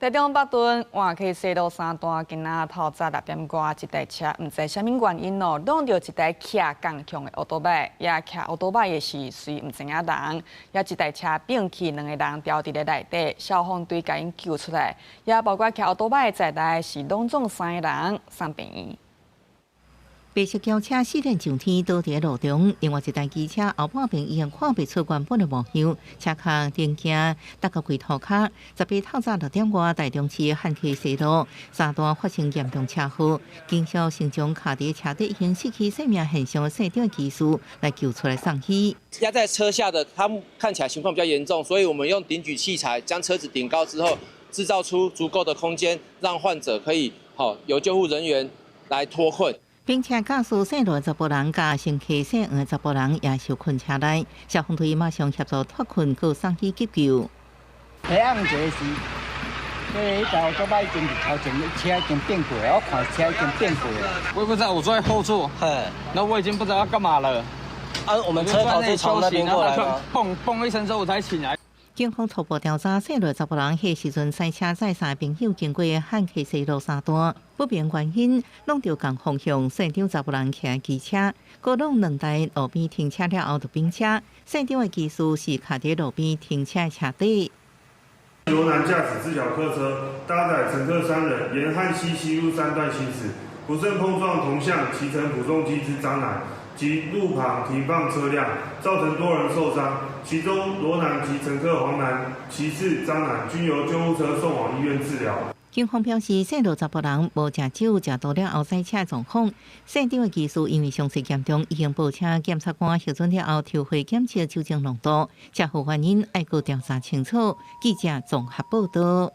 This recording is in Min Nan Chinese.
台中北屯萬溪西路三段，今仔透早6點外，一台車毋知啥物原因哦，挵著一台騎共向的歐多擺，也騎歐多擺的是誰毋知影人，也一台車反去兩個人牢佇咧內底，消防隊共𪜶救出來，也包括騎歐多擺在內是攏總三个人送病院。白色轎車四點上天倒佇路中，另外一台機車後半邊已經看袂出原本的模樣，車殼零件搭到規塗跤。18透早6點外，台中市漢溪西路三段發生嚴重車禍，警消先將卡佇車底已經失去生命現象的姓張技師來救出來送醫。壓在車下的，他看起來情況比較嚴重，所以我們用頂舉器材將車子頂高之後，製造出足夠的空間，讓患者可以好由救護人員來脫困。並且駕駛姓羅查埔人佮乘客姓黃的查埔人也受困車內，消防隊馬上協助脫困，閣送去急救。黑暗一個是，這彼台歐多擺已經頭前車已經變過，我看車已經變過了。我也不知道，我坐在後座，那我已經不知道要幹嘛了。啊，我們車頭是從那邊過來嗎？砰砰一聲之後，我才醒來。警方初步調查，姓羅查埔人彼時陣駛車載三個朋友經過漢溪西路三段，不明原因挵著仝方向姓張查埔人騎機車，閣挵兩台路邊停車了後就反車。姓張的技師是卡佇路邊停車的車底。羅南駕駛自小客車搭載乘客三人，沿漢溪西路三段行駛，不慎碰撞同向騎乘普重機之張男及路旁停放車輛，造成多人受傷，其中羅南及乘客黃男、騎士張男均由救護車送往醫院治療。警方表示，姓羅查埔人無食酒、食毒了後駛車狀況。姓張的技師因為傷勢嚴重，已經報請檢察官核准了後抽血檢測酒精濃度，車禍原因愛閣調查清楚。記者綜合報道。